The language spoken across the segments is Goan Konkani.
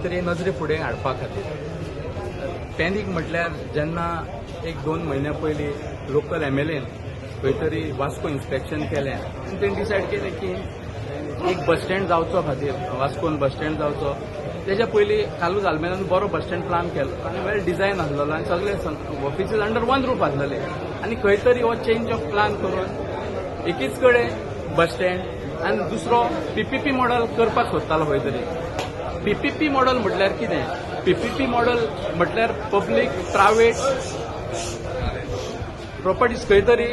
खंय तरी नजरे फुडें हाडपा खातीर. पॅनीक म्हटल्यार जेन्ना एक 2 म्हयन्या पयलीं लोकल एमएलएन खंय तरी वास्को इन्स्पेक्शन केलें आनी तेणी डिसायड केलें की एक बस स्टँड जावचो खातीर, वास्कोन बस स्टँड जावचो. तेच्या पयलीं कार्लूस आल्मेदान बरो बस स्टँड प्लान केलो आनी वेल डिझायन आसलेलो आनी सगळे ऑफिसीस अंडर वन रूफ आसलेले. आनी खंय तरी हो चेंज ऑफ प्लान करून एकीच कडेन बस स्टँड आनी दुसरो पीपीपी मॉडल करपाक सोदतालो खंय तरी. पीपीपी मॉडल म्हटल्यार कितें? पीपीपी मॉडल म्हटल्यार पब्लीक प्रायवेट प्रॉपर्टीज. खंय तरी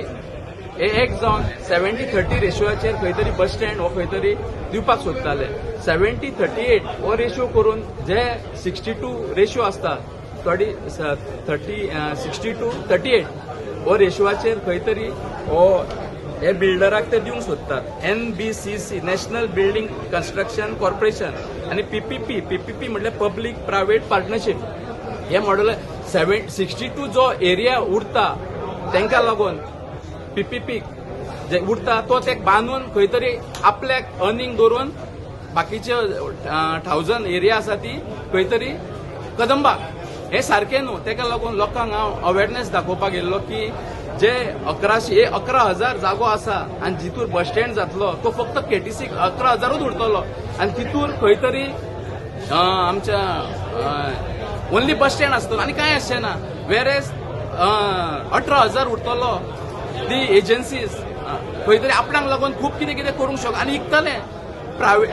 हे एक जावन 70-30 रेशोचेर खंय तरी बस स्टँड हो खंय तरी दिवपाक सोदताले. 70-38 हो रेशो करून जे 62 रेशो आसता, थोडी 30, 62-38 हो रेशोचेर खंय तरी हो हे बिल्डराक ते दिवंक सोदतात. NBCC, national building construction corporation आनी पीपीपी. पीपीपी म्हटल्यार पब्लीक प्रायवेट पार्टनरशीप. हे मॉडल 762 जो एरिया उरता, तांकां लागून पीपीपी जे उरता तो ते बांदून खंय तरी आपल्याक अर्निंग दवरून बाकीचे 1000 एरिया आसा ती खंय तरी कदंबाक. हे सारकें न्हू. ताका लागून लोकांक हांव अवेरनेस दाखोवपाक येयल्लो की जे 1100, 11,000 जागो आसा आनी जितूर बस स्टँड जातलो तो फक्त केटीसीक 11,000ूच उरतलो आनी तितूर खंय तरी आमच्या ओन्ली बस स्टँड आसतलो आनी कांय आसचें ना. वेरेज 18,000 उरतलो, ती एजन्सीज खंय तरी आपणाक लागून खूब कितें कितें करूंक शकता आनी इकतले प्रायवेट.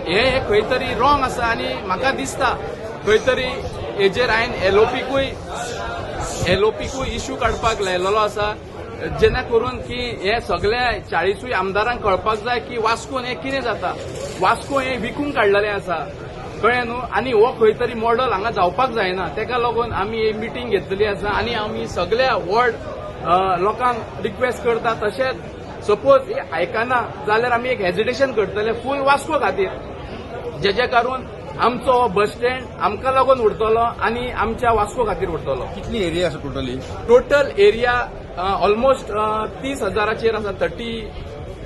हे खंय तरी रॉंग आसा आनी म्हाका दिसता खंय तरी हेजेर हांवें एलओपीकूय इश्यू काडपाक लायलेलो आसा, जेणे करून की हे सगळे 40ूय आमदारांक कळपाक जाय की वास्कोन हें कितें जाता. वास्को हें विकूंक काडलेलें आसा, कळ्ळें न्हू? आनी हो खंय तरी मॉडल हांगा जावपाक जायना. तेका लागून आमी ही मिटींग घेतलेली आसा आनी आमी सगळ्या वॉर्ड लोकांक रिक्वेस्ट करता. तशेंच सपोज आयकना जाल्यार आमी एक एजिटेशन करतले फूल वास्को खातीर, जेजे करून आमचो हो बस स्टँड आमकां लागून उरतलो आनी आमच्या वास्को खातीर उरतलो. कितली एरिया आसा टोटली? टोटल एरिया ऑलमोस्ट 30 हजाराचेर आसा.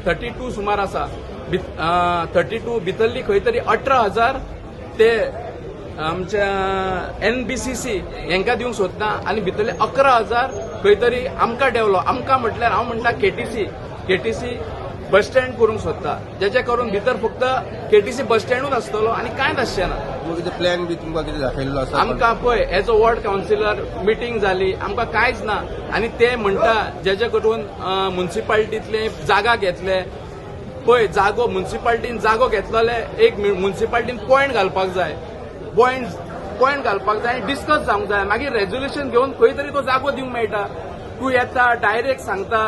32 सुमार आसा. 32 भितरली खंय तरी 18,000 ते आमच्या एनबीसीसी हांकां दिवंक सोदता आनी भितरले 11,000 खंय तरी आमकां डेवलप, आमकां म्हटल्यार हांव म्हणटा केटीसी, केटीसी बस स्टँड करूंक सोदता, जेचे करून भितर फक्त केटीसी बस स्टँडूच आसतलो आनी कांयच आसचें ना. तुमकां कितें प्लॅन बी तुमकां कितें दाखयल्लो आसा? आमकां पळय, as a ward councillor meeting जाली, आमकां कांयच ना. आनी ते म्हणटा जेजे करून मुन्सिपाल्टीतले जागा घेतले. पळय, जागो मुन्सिपाल्टीन जागो घेतलेले, एक मुन्सिपाल्टीन पॉयंट घालपाक जाय, पॉयंट घालपाक जाय आनी डिस्कस जावंक जाय. मागीर रेजोल्युशन घेवन खंय तरी तो जागो दिवंक मेळटा. तूं येता, डायरेक्ट सांगता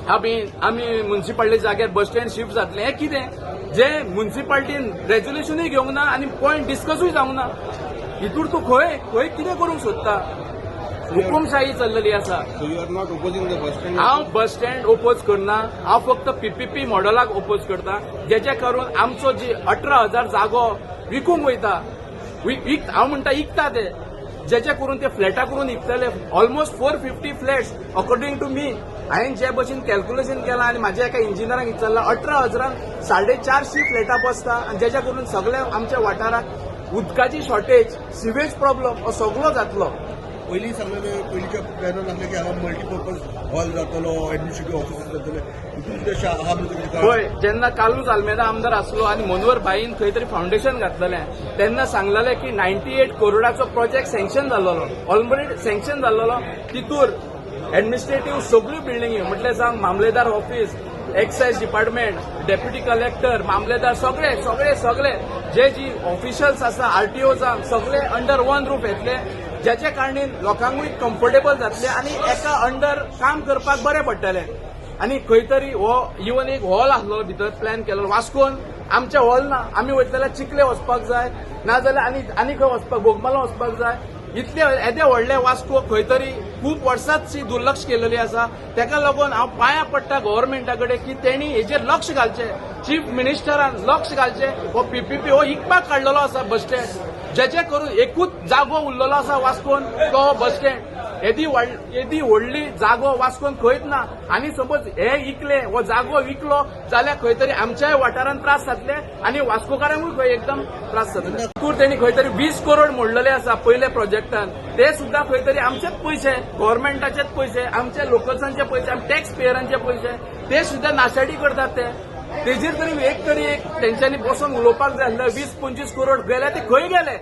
आमी मुन्सिपाल्टी जाग्यार बस स्टँड शिफ्ट जातलें, हें कितें? जे मुन्सिपाल्टीन रेजोल्युशनूय घेवंक ना आनी पॉयंट डिस्कसूय जावंक ना, हितूर तूं खंय खंय कितें करूंक सोदता? हुकुमशाही चल्लेली आसा. So you are not opposing the bus stand? हांव बस स्टँड ओपोज करना. हांव फक्त पीपीपी मॉडलाक ओपोज करता, जेचे करून आमचो जी 18,000 जागो विकूंक वयता, हांव म्हणटा इकता ते, जेचे करून ते फ्लॅटां करून इकतले. Almost 450 flats, according to me. हांवें जे भशेन कॅल्क्युलेशन केलां आनी म्हाज्या एका इंजिनियराक विचारलां, 18 हजारान 450 फ्लॅटां बसता आनी जेच्या करून सगळ्या आमच्या वाठाराक उदकाची शॉर्टेज, सिवेज प्रॉब्लम हो सगळो जातलो. पयलीं सांगलेले, पयलींच्या प्लॅनान आसलें की हांगा मल्टीपर्पज हॉल जातलो, एडमिनिस्ट्रेटिव्ह ऑफिसीस जातले, हितून तशें आहा म्हणून कितें? पळय, जेन्ना कार्लूस आल्मेदा आमदार आसलो आनी मनोहर भाईन खंय तरी फावंडेशन घातलेलें, तेन्ना सांगलेलें की 98 करोडाचो प्रोजेक्ट सँक्शन जाल्लो, ऑलरेडी सँक्शन जाल्लो. तितूर एडमिनिस्ट्रेटिव्ह सगळ्यो बिल्डिंगी, म्हटल्यार जावं मामलेदार office, excise department, deputy collector, मामलेदार, सगळे सगळे सगळे जे जी ऑफिशियल्स आसा, आरटीओ जावं, सगळे अंडर वन रूफ येतले, जेच्या कारणान लोकांकूय कम्फर्टेबल जातले आनी एका अंडर काम करपाक बरें पडटलें. आनी खंय तरी हो इवन एक हॉल आसलो भितर प्लॅन केल्लो. वास्कोन आमच्या हॉल ना. आमी वयतले जाल्यार चिखले वचपाक जाय, नाजाल्यार आनी आनी खंय वचपाक, बोगमालो वचपाक जाय. इतले येदे व्हडले वास्को खंय तरी खूब वर्सांची दुर्लक्ष केलेली आसा. तेका लागून हांव पांयां पडटा गव्हर्मेंटा कडेन की तेणी हेजेर लक्ष घालचें, चीफ मिनिस्टरान लक्ष घालचें. हो पीपीपी हो इकपाक काडलेलो आसा बस स्टँड, जेचे करून एकूच जागो उरलेलो आसा वास्कोन, तो बस स्टँड. येदी व्हडली जागो वास्कोन खंयच ना. आनी समज हे इकले, हो जागो विकलो जाल्यार खंय तरी आमच्याय वाठारांत त्रास जातले आनी वास्कोकारांकूय खंय एकदम त्रास जातले. तेणी खंय तरी 20 करोड मोडलेले आसा पयल्या प्रोजेक्टान, ते सुद्दां खंय तरी आमचेच पयशे, गव्हर्मेंटाचेच पयशे, आमचे लोकल्सांचे पयशे, आमचे टॅक्स पेयरांचे पयशे, ते सुद्दां नाशाडी करतात. ते तेजेर तरी एक तरी एक तेंच्यांनी बसून उलोवपाक जाय आसलें. 20-25 करोड गेले ते खंय गेले?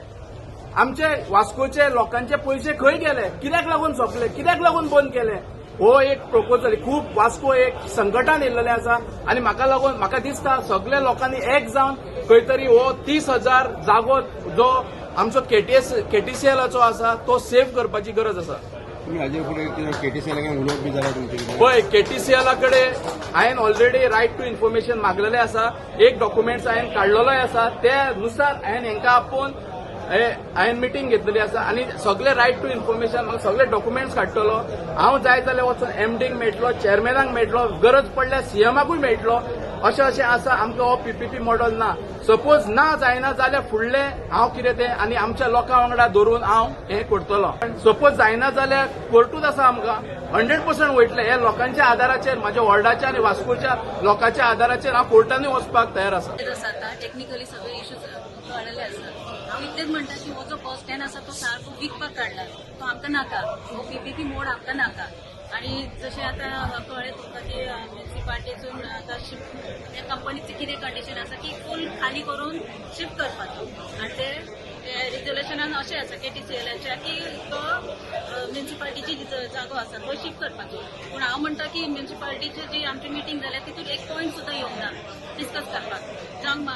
आमचे वास्कोचे लोकांचे पयशे खंय गेले? कित्याक लागून सोंपले? कित्याक लागून बंद केले? हो एक प्रपोजल खूब वास्को एक संकटान येयल्लें आसा आनी म्हाका लागून म्हाका दिसता सगल्या लोकांनी एक जावन खंय तरी हो 30,000 जागो जो आमचो केटीएस केटीसीएलाचो आसा तो सेव्ह करपाची गरज आसा. तुम्ही हाजे फुडें केटीसीएल कडेन उलोवप बी जालां तुमचें कितें? पळय, केटीसीएला कडेन हांवें ऑलरेडी रायट टू इन्फॉर्मेशन मागलेलें आसा. एक डॉक्युमेंट्स हांवें काडलेलोय आसा. त्या नुसार हांवें हांकां आपोवन हांवें मिटींग घेतलेली आसा आनी सगळे रायट टू इन्फॉर्मेशन म्हाका सगळे डॉक्युमेंट्स काडटलो हांव. जाय जाल्यार वचून एमडीक मेळटलो, चेअरमॅनाक मेळटलो, गरज पडल्यार सीएमाकूय मेळटलो. अशें अशें आसा, आमकां हो पीपीपी मॉडल ना. सपोज ना जायना जाल्यार फुडलें हांव कितें तें आनी आमच्या लोकां वांगडा धरून हांव हें करतलो. सपोज जायना जाल्यार कोर्टूच आसा आमकां. 100% वयतले हे लोकांच्या आदाराचेर. म्हाज्या वॉर्डाच्या आनी वास्कोच्या लोकांच्या आदाराचेर हांव कोर्टानूय वचपाक तयार आसा. आसा आतां टेक्निकली सगळे इश्यूज कळलेले आसा. हांव इतलेंच म्हणटा की हो जो बस स्टँड आसा तो सारको विकपाक काडला तो आमकां नाका. हो पीपीपी मोड आमकां नाका. आनी जशें आतां कळ्ळें तुमकां की म्युनिसिपालिटीसून आतां शिफ्ट त्या कंपनीचें कितें कंडिशन आसा की फूल खाली करून शिफ्ट करपाचो आनी ते रिजोल्युशनान अशें आसा केटीसीएलाच्या की तो म्युनिसिपालिटीची जी जागो आसा तो शिफ्ट करपाचो. पूण हांव म्हणटा की म्युनिसिपालिटीची जी आमची मिटींग जाल्या तितून एक पॉयंट सुद्दां येवंक ना डिस्कस करपाक. जावं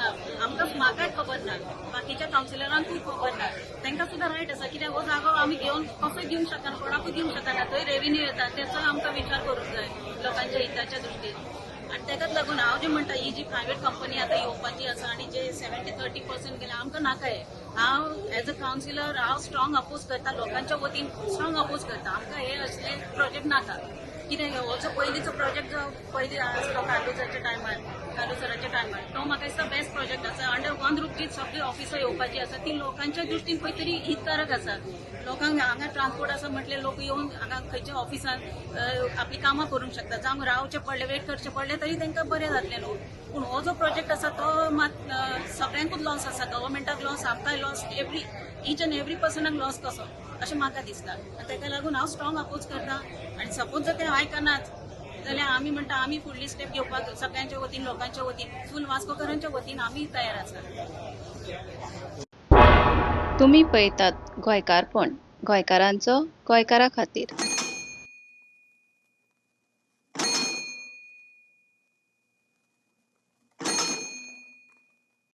आमकां, म्हाकाय खबर ना, बाकीच्या कावन्सिलरांकूय खबर ना. तांकां सुद्दां रायट आसा, कित्याक हो जागो आमी घेवन कसोय दिवंक शकना, कोणाकूय दिवंक शकना. थंय रेव्हेन्यू येता, तेचो आमकां विचार करूंक जाय लोकांच्या हिताच्या दृश्टीन. आनी तेकाच लागून हांव जें म्हणटा, ही जी प्रायव्हेट कंपनी आतां येवपाची आसा आनी जे 70-30% गेले, आमकां नाका हें. हांव एज अ कावन्सिलर हांव स्ट्रॉंग अपोज करता, लोकांच्या वतीन स्ट्रॉंग अपोज करता. आमकां हे असले प्रोजेक्ट नाका. कितें हो जो पयलींचो प्रोजेक्ट जो पयलीं आसलो कार्दोजाच्या टायमार, कार्दोज सराच्या टायमार, तो म्हाका दिसता बेस्ट प्रोजेक्ट आसा. अंडर वन रूफ जी सगळी ऑफिसां येवपाची आसा ती लोकांच्या दृश्टीन खंय तरी हितकारक आसा. लोकांक हांगा ट्रान्सपोर्ट आसा म्हटल्यार लोक येवन हांगा खंयच्या ऑफिसान आपली कामां करूंक शकता. जावं रावचें पडलें, वेट करचें पडलें तरी तांकां बरें जातलें न्हू. पूण हो जो प्रोजेक्ट आसा तो मात सगळ्यांकूच लॉस आसा. गव्हर्मेंटाक लॉस, आमकांय loss, every each and every पर्सनाक लॉस कसो अशें म्हाका दिसता. आनी ताका लागून हांव स्ट्रॉंग अपोज करता. आनी सपोज जर ते आयकनात जाल्यार आमी म्हणटा आमी फुडली स्टेप घेवपाक सगळ्यांच्या वतीन, लोकांच्या वतीन, फूल वास्कोकारांच्या वतीन आमी तयार आसा. तुमी पळयतात गोंयकारपण, गोंयकारांचो गोंयकारा खातीर.